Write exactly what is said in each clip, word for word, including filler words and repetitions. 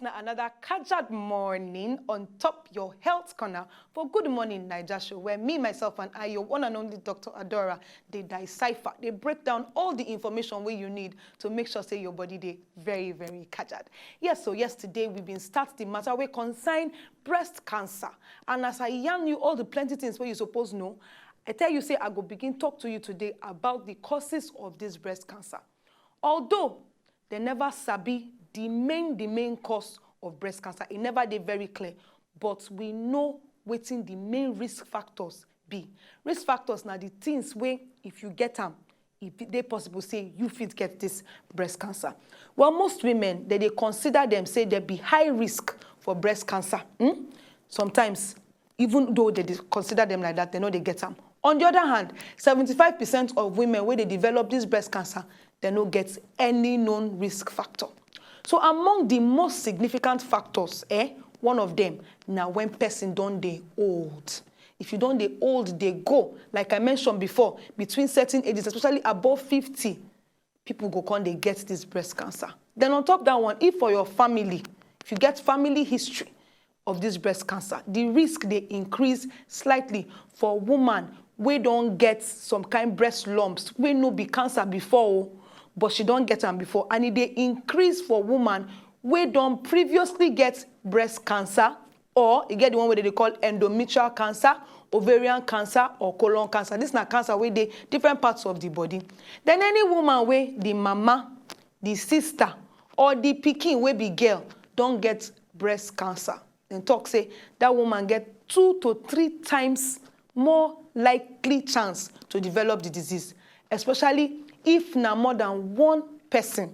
Now another Kajad morning on top your health corner for Good Morning Naija show, where me, myself, and I, your one and only Doctor Adora, they decipher, they break down all the information where you need to make sure say your body they very, very Kajad. Yes, so yesterday we been start the matter we concern breast cancer. And as I yarn you all the plenty things where you suppose know, I tell you say I go begin talk to you today about the causes of this breast cancer. Although they never sabi the main the main cause of breast cancer, it never they very clear, but we know waiting the main risk factors be. Risk factors now the things where if you get them, if they possible say you fit get this breast cancer. Well, most women they, they consider them say they be high risk for breast cancer. Hmm? Sometimes even though they consider them like that, they know they get them. On the other hand, seventy-five percent of women where they develop this breast cancer, they no get any known risk factor. So among the most significant factors, eh, one of them now when person don't they old. If you don't they old, they go. Like I mentioned before, between certain ages, especially above fifty, people go come they get this breast cancer. Then on top that one, if for your family, if you get family history of this breast cancer, the risk they increase slightly for woman we don't get some kind breast lumps we no be cancer before, oh, but she don't get them before, and it they increase for woman we don't previously get breast cancer, or you get the one where they call endometrial cancer, ovarian cancer, or colon cancer. This na cancer where they different parts of the body. Then any woman where the mama, the sister, or the pikin where be girl don't get breast cancer, then talk say that woman get two to three times more likely chance to develop the disease, especially if na more than one person.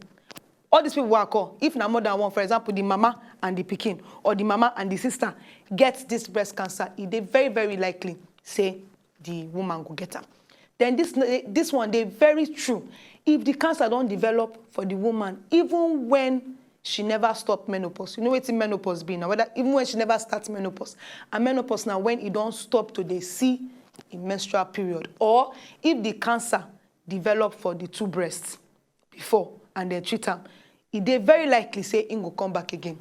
All these people were call, if na more than one, for example, the mama and the pikin, or the mama and the sister get this breast cancer, it they very, very likely say the woman go get her. Then this this one they very true. If the cancer don't develop for the woman, even when she never stop menopause, you know what menopause be now, whether even when she never starts menopause, and menopause now when it don't stop to they see a menstrual period, or if the cancer develop for the two breasts before and then treat them, it they very likely say it will come back again.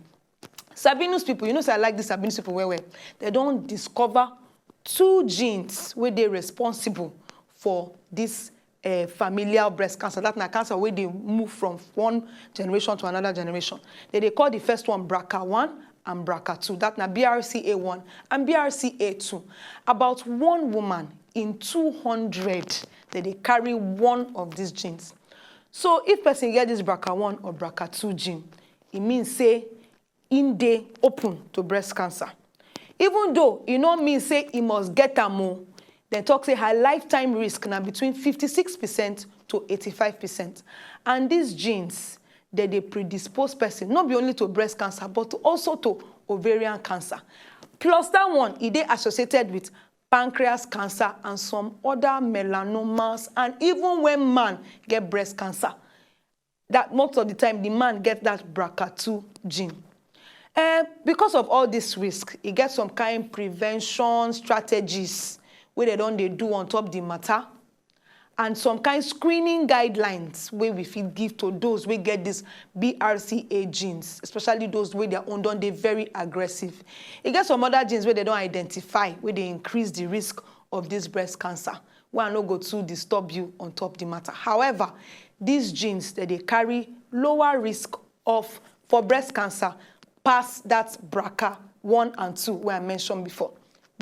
Sabinus people, you know, say I like this Sabinus people well well. They don't discover two genes where they responsible for this uh, familial breast cancer. That na cancer where they move from one generation to another generation. They they call the first one BRCA one and BRCA two. That na B R C A one and B R C A two. About one woman in two hundred that they carry one of these genes. So if person get this BRCA one or BRCA two gene, it means say in day open to breast cancer. Even though it not mean say it must get am o, then talk say her lifetime risk now between fifty-six percent to eighty-five percent. And these genes that they predispose person not be only to breast cancer but also to ovarian cancer. Plus that one, it they associated with pancreas cancer and some other melanomas, and even when man get breast cancer, that most of the time the man get that BRCA two gene. Uh, because of all this risk, it gets some kind prevention strategies where they don't they do on top the matter, and some kind screening guidelines where we feel give to those we get this B R C A genes, especially those where their own don't they very aggressive. It gets some other genes where they don't identify, where they increase the risk of this breast cancer. Where I no go to disturb you on top the matter. However, these genes that they carry lower risk of for breast cancer pass that BRCA one and two where I mentioned before.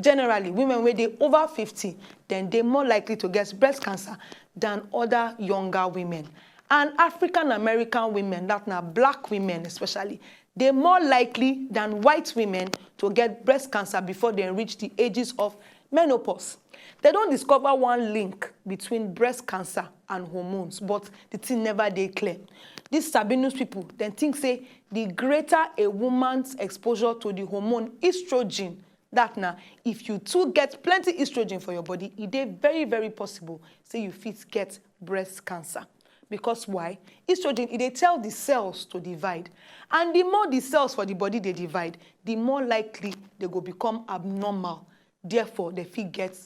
Generally, women where they over fifty, then they more likely to get breast cancer than other younger women. And African American women, that now black women especially, they more likely than white women to get breast cancer before they reach the ages of menopause. They don't discover one link between breast cancer and hormones, but the thing never they clear. These Sabinus people then think say the greater a woman's exposure to the hormone estrogen, that now if you too get plenty estrogen for your body, it is very, very possible say you fit get breast cancer. Because why? Estrogen, it they tell the cells to divide. And the more the cells for the body they divide, the more likely they go become abnormal. Therefore, they fit get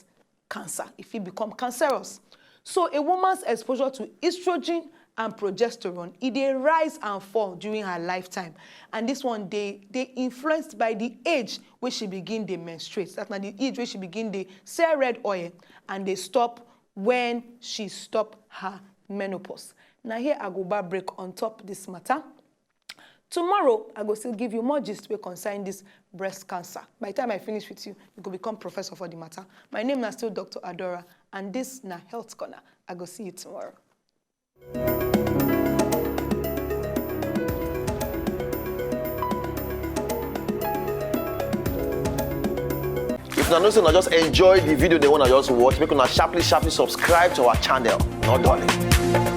cancer. If it become cancerous. So a woman's exposure to estrogen and progesterone, e dey rise and fall during her lifetime, and this one dey dey influenced by the age wey she begin dey menstruate. That na the age wey she begin dey sell red oil and dey stop when she stop her menopause. Na here I go bar break on top this matter. Tomorrow, I go still give you more gist wey concern this breast cancer. By the time I finish with you, you go become professor for the matter. My name na still Doctor Adora, and this na Health Corner. I go see you tomorrow. If una know say una just enjoy the video, the one I just watch, make una sharply sharply subscribe to our channel. No darling.